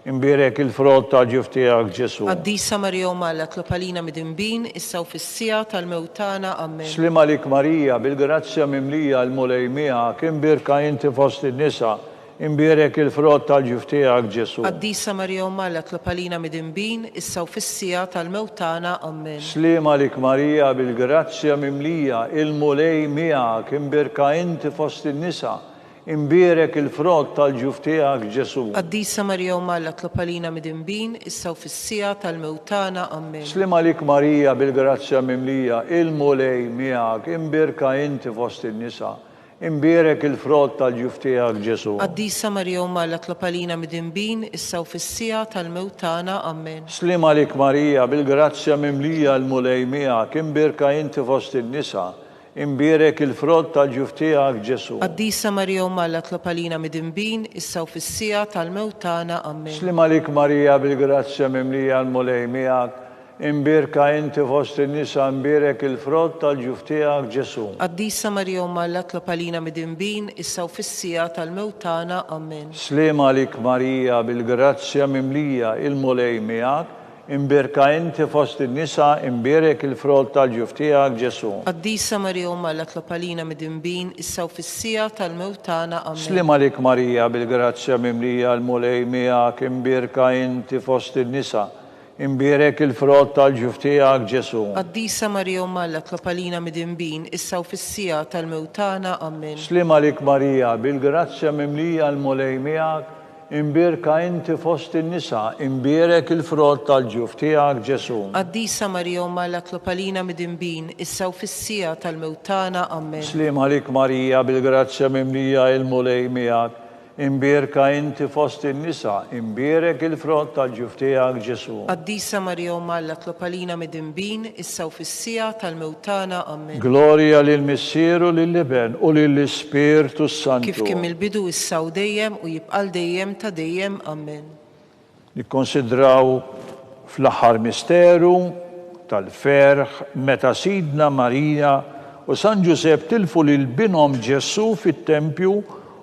imbierek il-frott tal-ġuf tiegħek Ġesù. Qaddisa Marija Omm Alla, tlob għalina midinbin, issa u fis-siegħa tal-mewt tagħna. Ammen. Sliem għalik Marija, bil-grazzja mimlija l-Mulej miegħek, imbierka inti fost in-nisa, Imbierek il-frott tal-ġuf tiegħek, Ġesù. Qaddisa Marija Omm Alla tlob għalina midinbin, issa u fis-siegħa tal-mewt tagħna. Ammen. Sliem għalik Marija bil-grazzja mimlija, il-Mulej miegħek, imbierka inti fost in-nisa, imbierek il-frott tal-ġuf tiegħek, Ġesù. Qaddisa Marija Omm Alla tlob għalina midinbin, issa u fis-siegħa tal-mewt tagħna. Ammen. Sliem għalik Marija bil-grazzja mimlija, il-Mulej miegħek, imbierka inti fost in-nisa, Imbierek il-frott tal-ġuf tiegħek, Ġesù. Qaddisa Marija Omm Alla tlob għalina midinbin, issa u fis-siegħa tal-mewt tagħna. Ammen. Sliem għalik Marija, bil-grazzja mimlija l-Mulej miegħek, imbierka inti fost in-nisa, imbierek il-frott tal-ġuf tiegħek, Ġesù. Qaddisa Marija Omm Alla tlob għalina midinbin, issa u fis-siegħa tal-mewt tagħna. Ammen. Sliem għalik Marija, bil-grazzja mimlija l-Mulej miegħek, Imbierka inti fost in-nisa imbierek il-frott tal-ġuf tiegħek Ġesù. Qaddisa Marija Omm Alla tlob għalina midinbin issa u fis-siegħa tal-mewt tagħna. Ammen. Sliem għalik Marija bil-grazzja mimlija il-Mulej miegħek, imbierka inti fost in-nisa imbierek il-frott tal-ġuf tiegħek Ġesù. Qaddisa Marija Omm Alla tlob għalina midinbin issa u fis-siegħa tal-mewt tagħna. Ammen. Sliem għalik Marija bil-grazzja mimlija l-Mulej miegħek imbierka inti fost in-nisa. Imbierek il-frott tal-ġuf tiegħek, Ġesù. Qaddisa Marija Omm Alla tlob għalina midinbin, issa u fis-siegħa tal-mewt tagħna. Ammen. Sliem għalik Marija, bil-grazzja mimlija l-Mulej miegħek, imbierka inti fost in-nisa, imbierek il-frott tal-ġuf tiegħek, Ġesù. Qaddisa Marija Omm Alla tlob għalina midinbin, issa u fis-siegħa tal-mewt tagħna. Ammen. Sliem għalik Marija, bil-grazzja mimlija il-Mulej miegħek, Imbierka inti fost in-nisa, imbierek il-frott tal-ġuf tiegħek, Ġesù. Qaddisa Marija Omm Alla tlob għalina midinbin, issa u fis-siegħa tal-mewt tagħna. Ammen. Glorja lill-Missier u lill-Iben u lill-Ispirtu s-Santu. Kif kien mill-bidu, issa u dejjem, u jibqa' għal dejjem ta' dejjem. Ammen. Nikkonsidraw fl-aħħar misteru tal-ferħ meta Sidna Marija u San Ġużepp tilfu lil binhom Ġesù fit-tempju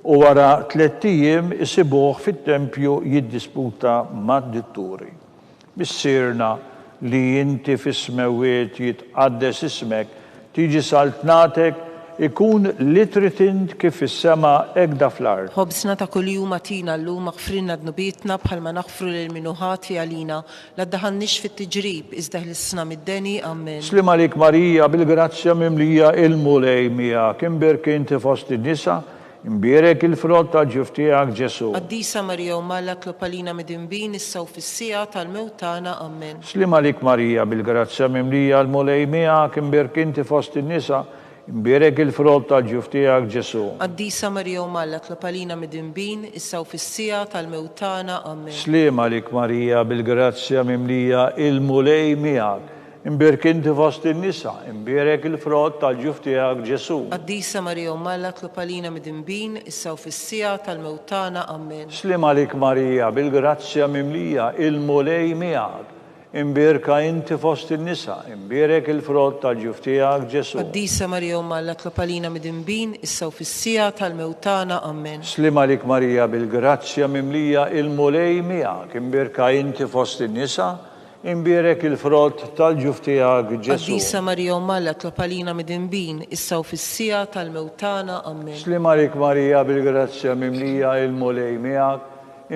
u wara tlett ijiem isibuh fit-tempju jiddisputa mad-ditturi. Missierna li inti fis-smewwiet jitqaddes ismek, tiġi saltnatek, ikun li trid int kif fis-sema hekk da fl-art. Ħobżna ta' kuljum agħtina llum, aħfrilna dnubietna bħalma naħfru lil min hu ħati għalina. La ddaħħalniex fit-tiġrib, iżda ħlisna mid-deni. Ammen. Sliem għalik Marija, bil-grazzja mimlija il-Mulej miegħek, imbierka inti fost in-nisa, Imbierek il-frott tal-ġuf tiegħek, Ġesù. Qaddisa Marija Omm Alla tlob għalina midinbin issa u fis-siegħa tal-mewt tagħna. Ammen. Sliem għalik Marija, bil-grazzja mimlija l-Mulej miegħek, imbierk inti fost in-nisa, imbierek il-frott tal-ġuf tiegħek, Ġesù. Qaddisa Marija Omm Alla tlob għalina midinbin issa u fis-siegħa tal-mewt tagħna. Ammen. Sliem għalik Marija, bil-grazzja mimlija il-Mulej miegħek, Imbierk inti fost in-nisa, imbierek il-frott tal-ġuf tiegħek, Ġesù. Qaddisa Marija Omm Alla tlob għalina midinbin, issa u fis-siegħa tal-mewt tagħna. Ammen. Sliem għalik Marija, bil-grazzja mimlija, il-Mulej miegħek. Imbierka inti fost in-nisa, imbierek il-frott tal-ġuf tiegħek, Ġesù. Qaddisa Marija Omm Alla tlob għalina midinbin, issa u fis-siegħa tal-mewt tagħna. Ammen. Sliem għalik Marija, bil-grazzja mimlija, il-Mulej miegħek. Imbierka inti fost in-nisa, Imbierek il-frott tal-ġuf tiegħek, Ġesù. Qaddisa Marija Omm Alla tlob għalina midinbin, issa u fis-siegħa tal-mewt tagħna. Ammen. Sliem għalik Marija bil-grazzja mimlija il-Mulej miegħek,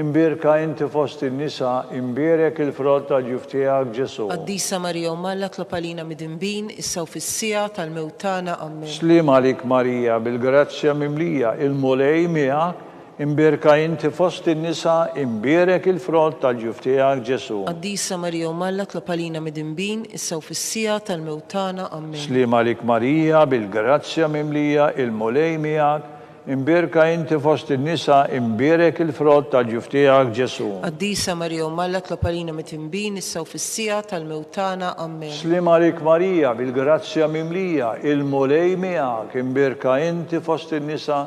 imbierka inti fost in-nisa, imbierek il-frott tal-ġuf tiegħek, Ġesù. Qaddisa Marija Omm Alla tlob għalina midinbin, issa u fis-siegħa tal-mewt tagħna. Ammen. Sliem għalik Marija bil-grazzja mimlija il-Mulej miegħek, Imbierka inti fost in-nisa, imbierek il-frott tal-ġuf tiegħek, Ġesù. Qaddisa Marija Omm Alla tlob għalina midinbin, issa u fis-siegħa tal-mewt tagħna. Ammen. Sliem għalik Marija, bil-grazzja mimlija, il-Mulej miegħek, imbierka inti fost in-nisa, imbierek il-frott tal-ġuf tiegħek, Ġesù. Qaddisa Marija Omm Alla tlob għalina midinbin, issa u fis-siegħa tal-mewt tagħna. Ammen. Sliem għalik Marija, bil-grazzja mimlija, il-Mulej miegħek, imbierka inti fost in-nisa,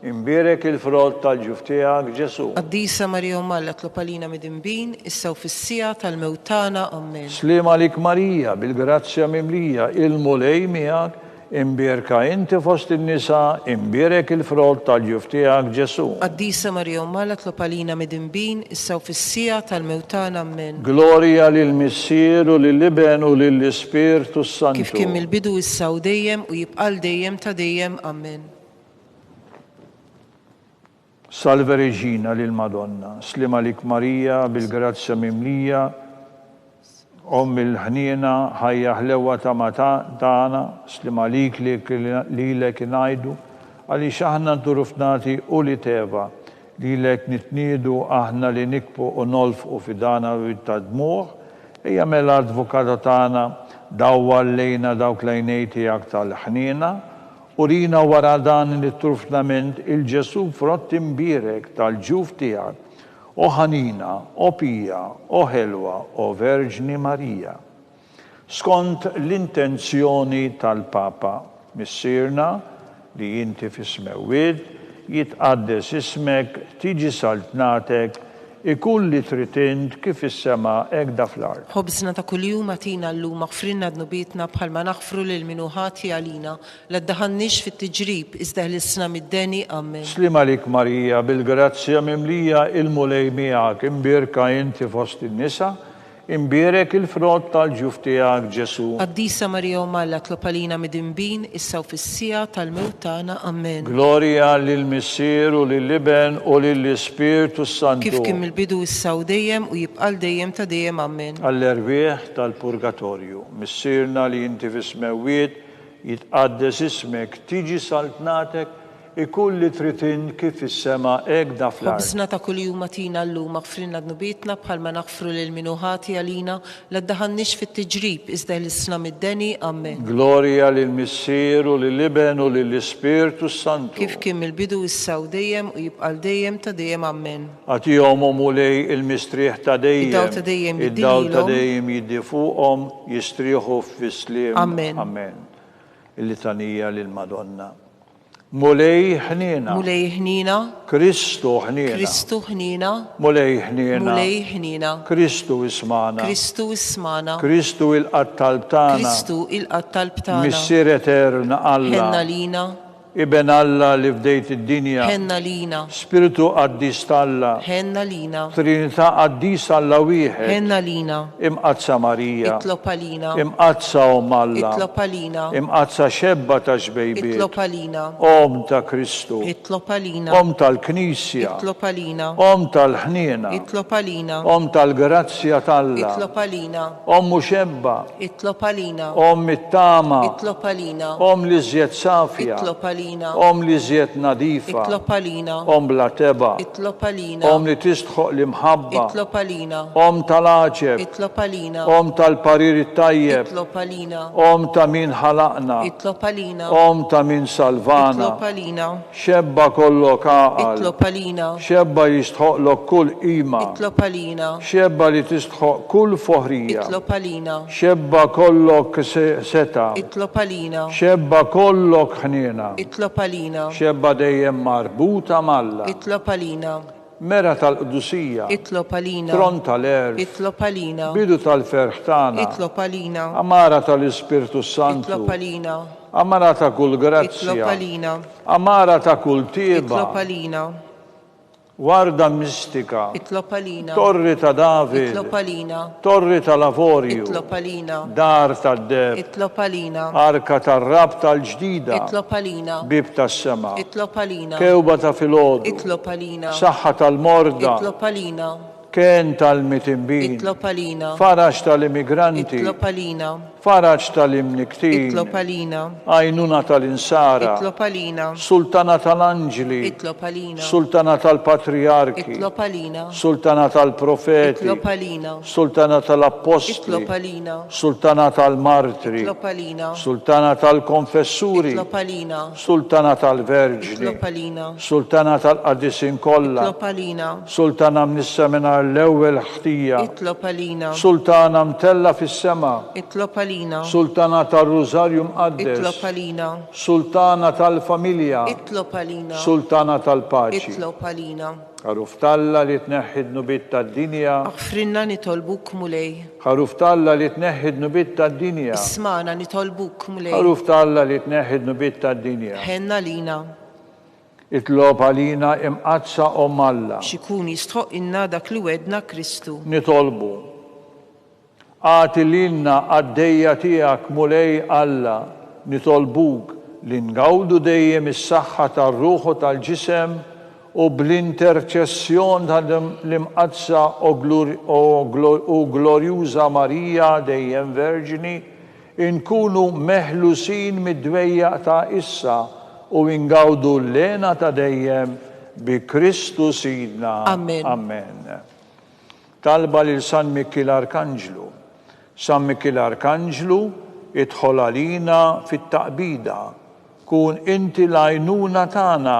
Imbierek il-frott tal-ġuf tiegħek, Ġesù. Qaddisa Marija Omm Alla tlob għalina midinbin, issa u fis-siegħa tal-mewt tagħna. Ammen. Sliem għalik Marija, bil-grazzja mimlija, il-Mulej miegħek, imbierka inti fost in-nisa, imbierek il-frott tal-ġuf tiegħek, Ġesù. Qaddisa Marija Omm Alla tlob għalina midinbin, issa u fis-siegħa tal-mewt tagħna. Ammen. Glorja lill-Missier u lill-Iben u lill-Ispirtu s-Santu. Kif kien mill-bidu issa u dejjem u jibqa' għal dejjem ta' dejjem. Ammen. Salve Regina lil Madonna. Sliem għalik Marija, bil-grazzja mimlija, Omm il-ħniena, ħajja ħlewwa tama tagħna, sliem għalik lilek ingħidu, għaliex aħna nturufnati ulied Eva, lilek nitniedu aħna li nikbu u nolfqu fidana ta' dmugħ, ejja mela Advokata tagħna, dawwar lejna dawk l-għajnej tiegħek tal-ħniena, Urina wara dan it-trufnament 'il Ġesù frott imbierek tal-ġuf tiegħek, o ħanina, o pija, o ħelwa, o Verġni Marija. Skont l-intenzjoni tal-Papa, Missierna li inti fis-smewwiet, jitqaddes ismek, tiġi saltnatek, Ikun li trid int kif fis-sema hekk da fl-art. Ħobżna ta' kuljum agħtina llum aħfrilna dnubietna bħalma naħfru lil min hu ħati għalina. La ddaħħalniex fit-tiġrib, iżda ħlisna mid-deni. Ammen. Sliem għalik Marija, bil-grazzja mimlija il-Mulej miegħek, imbierka inti fost in-nisa, Imbierek il-frott tal-ġuf tiegħek, Ġesù. Qaddisa Marija Omm Alla tlob għalina midinbin, issa u fis-siegħa tal-mewt tagħna. Ammen. Glorja lill-Missier u lill-Iben u lill-Ispirtu s-Santu. Kif kien mill-bidu issa u dejjem u jibqa' għal dejjem ta' dejjem. Ammen. Għall-erwieħ tal-purgatorju. Missierna li inti fis-smewwiet, jitqaddes ismek, tiġi saltnatek, Ikun li trid int kif fis-sema hekk da fl-art. Ħobżna ta' kuljum agħtina llum, aħfrilna dnubietna bħalma naħfru lil min hu ħati għalina, la ddaħħalniex fit-tiġrib, iżda eħlisna mid-deni. Ammen. Glorja lill-Missier u lill-Iben u lill-Ispirtu s-Santu. Kif kien mill-bidu, issa u dejjem, u jibqa' għal dejjem ta' dejjem. Ammen. Agħtihom, o Mulej, il-mistrieħ ta' dejjem. Id-dawl ta' dejjem jiddi Id-dawl ta' lilhom. dejjem jiddi fuqhom, jistrieħu fis-sliem. Ammen. Ammen. Il-Litanija lill-Madonna. Mulej ħniena. Mulej ħniena. Kristu ħniena. Kristu ħniena. Mulej ħniena. Mulej ħniena. Kristu ismagħna. Kristu ismagħna. Kristu ilqa' t-talb tagħna. Kristu ilqa' t-talb tagħna. Missier etern Alla. Ħenn għalina. Iben Alla li fdejt id-dinja. Ħenn għalina. Spirtu qaddis t'Alla. Ħenn għalina. Trinità qaddisa Alla wieħed. Ħenn għalina. Imqaddsa Marija. Itlob għalina. Imqaddsa Omm Alla. Itlob għalina. Imqaddsa xebba ta' xbejbiet. Itlob għalina. Omm ta' Kristu. Itlob għalina. Omm tal-Knisja. Itlob għalina. Omm tal-ħniena. Itlob għalina. Omm tal-grazzja t'Alla. Itlob għalina. Omm u xebba. Itlob għalina. Omm it-tama. Itlob għalina. Omm l-iżjed safja. Itlob għalina. Omm l-iżjed nadifa. Itlob għalina. Omm bla tebgħa. Itlob għalina. Omm li tistħoq l-imħabba. Itlob għalina. Omm tal-għaġeb. Itlob għalina. Omm tal-parir it-tajjeb. Itlob għalina. Omm ta' min ħalaqna. Itlob għalina. Omm ta' min salvana. Itlob għalina. Xebba kollok għaqal. Itlob għalina. Xebba jistħoqqlok kull qima. Itlob għalina. Xebba li tistħoqq kull foħrija. Itlob għalina. Xebba kollok setgħa. Itlob għalina. Xebba kollok ħniena. Itlob għalina. Xebba dejjem marbuta m'Alla. Itlob għalina. Mera tal-qdusija. Itlob għalina. Tron tal-għerf. Itlob għalina. Bidu tal-ferħ tagħna. Itlob għalina. Għamara tal-Ispirtu s-Santu. Itlob għalina. Għamara ta' kull grazzja. Itlob għalina. Għamara ta' kull tjieba. Itlob għalina. Warda mistika. Itlob għalina. Torri ta' David. Itlob għalina. Torri tal-avorju. Itlob għalina. Dar tad-deheb. Itlob għalina. Arka tar-rabta l-ġdida. Itlob għalina. Bieb tas-sema. Itlob għalina. Kewba ta' filgħodu. Itlob għalina. Saħħa tal-morda. Itlob għalina. Kenn tal-mitinbin. Itlob għalina. Faraġ tal-immigranti. Itlob għalina. Faraġ tal-imnikktin. Itlob għalina. Għajnuna tal-insara. Itlob għalina. Sultana tal-anġli. Itlob għalina. Sultana tal-patrijarki. Itlob għalina. Sultana tal-profeti. Itlob għalina. Sultana tal-appostli. Itlob għalina. Sultana tal-martri. Itlob għalina. Sultana tal-konfessuri. Itlob għalina. Sultana tal-verġni. Itlob għalina. Sultana tal-qaddisin kollha. Itlob għalina. Sultana mnissa mingħajr l-ewwel ħtija. Itlob għalina. Sultana mtellgħa fis-sema. Itlob għalina. Sultana tar-Rużarju Mqaddes. Itlob għalina. Sultana tal-familja. Itlob għalina. Sultana tal-paċi. Itlob għalina. Ħaruf t'Alla li tneħħi d-dnubiet tad-dinja. Aħfrilna nitolbuk Mulej. Ħaruf t'Alla li tneħħi d-dnubiet tad-dinja. Ismagħna nitolbuk Mulej. Ħaruf t'Alla li tneħħi d-dnubiet tad-dinja. Ħenn għalina. Itlob għalina Imqaddsa Omm Alla. X'ikun jistħoqqilna dak li wegħdna Kristu. Nitolbu. Agħti lilna qaddejja tiegħek Mulej Alla, nitolbuk li ngawdu dejjem is-saħħa tar-ruħ u tal-ġisem u bl-interċessjon ta' l-Imqaddsa u Glorjuża Marija dejjem Verġni, inkunu meħlusin mid-dwejjaq ta' issa u ingawdu l-hena ta' dejjem bi Kristu Sidna. Amen. Amen. Talba lil San Mikiel Arkanġlu. San Mikiel Arkanġlu, idħol għalina fit-taqbida. Kun inti l-għajnuna tagħna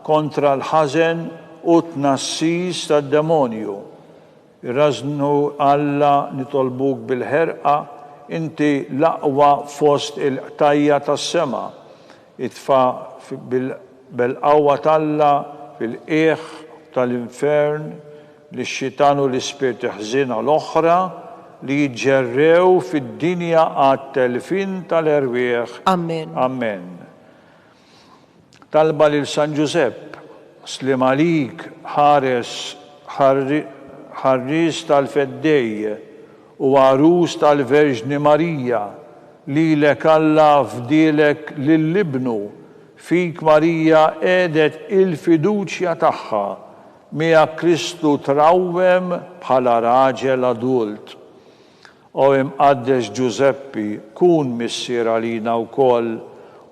kontra l-ħażen u t-tnassis tad-demonju. Irażżnu Alla nitolbuk bil-ħerqa, inti l-aqwa fost il-qtajja' tas-sema. Itfa' bil-qawwa t'Alla fil-qiegħ tal-infern lix-xitan u l-ispirti ħżiena l-oħra li jiġġerrew fid-dinja għat-telfien tal-erwieħ. Ammen. Ammen. Talba lil San Ġużepp, Sliem għalik, ħares, ħarries tal-Feddej. U għarus tal-Verġni Marija, lilek Alla fdielek lil Ibnu, fik Marija qiegħdet il-fiduċja tagħha, miegħek Kristu trawwem bħala raġel adult. O Imqaddes Ġużeppi, kun missier għalina wkoll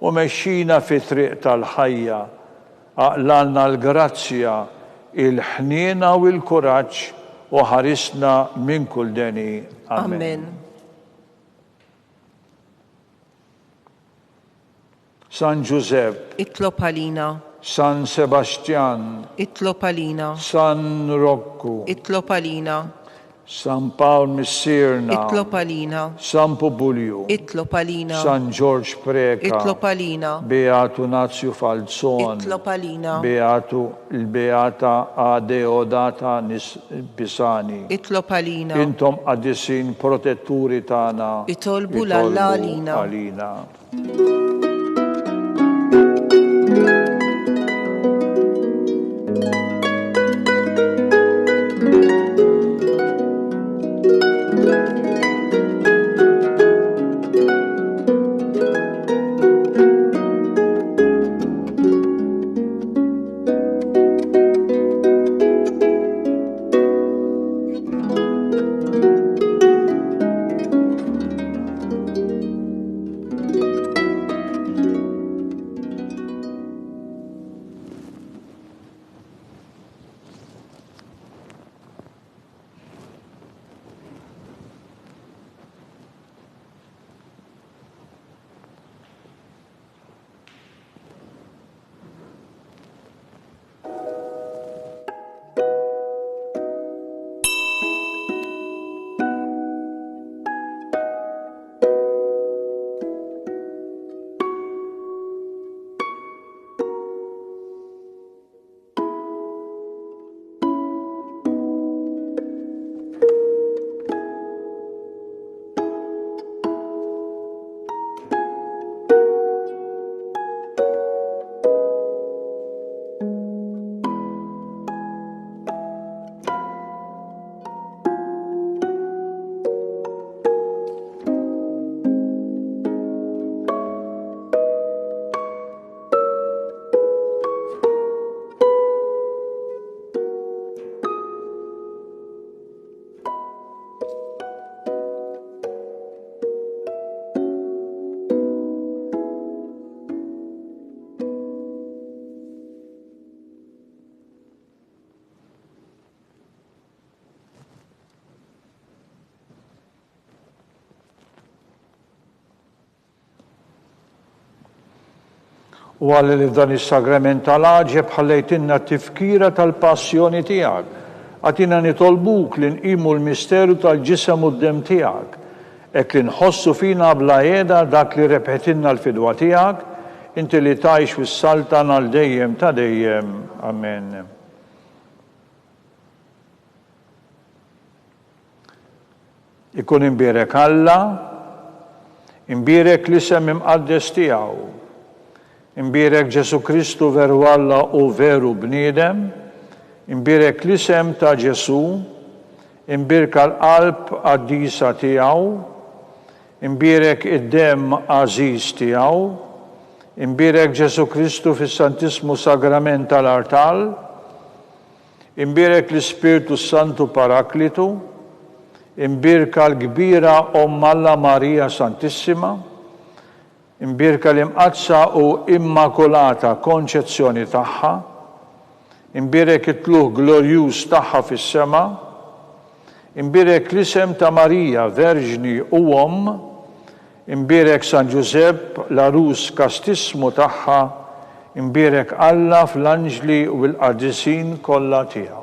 u mexxina fit-triq tal-ħajja. Aqlalna l-grazzja, il-ħniena u l-kuraġġ u ħarisna minn kull deni. Amen. Amen. San Ġużepp. Itlob għalina. San Sebastjan. Itlob għalina. San Rokku. Itlob għalina. San Pawl Missierna. Itlob għalina. San Pubulju. Itlob għalina. San Ġorġ Preca. Itlob għalina. Beatu Nazju Falzon. Itlob għalina. Beatu l-Beata Adeodata Pisani. Itlob għalina. Intom qaddisin protetturi tagħna. Itolbu 'l Alla għalina. Għalina. U għalli li f'dan is-sagrament tal-għaġeb ħallejtilna t-tifkira tal-passjoni tiegħek, agħtina nitolbuk li nqimu l-misteru tal-ġisem u d-demm tiegħek, hekk li nħossu fina bla heda dak li rebħitilna l-fidwa tiegħek, inti li tgħix u ssaltan għal dejjem ta' dejjem. Amen. Ikun imbierek Alla, imbierek l-isem imqaddes tiegħu. Imbierek Ġesù Kristu veru Alla u veru bniedem, imbierek l-isem ta' Ġesù, imbierka l-qalb qaddisa tiegħu, imbierek id-demm għażiż tiegħu, imbierek Ġesù Kristu fis-Santissmu Sagrament tal-artal, Imbierek l-Ispirtu s-Santu Paraklitu, imbierka l-kbira Omm Alla Marija Santissima, imbierka l-Imqaddsa u Immakulata Konċezzjoni tagħha, imbierek it-tlugħ glorjuż tagħha fis-sema, imbierek l-isem ta' Marija Verġni u Omm, Imbierek San Ġużepp, l-għarus kastissmu tagħha, imbierek Alla fl-anġli u l-qaddisin kollha tiegħu.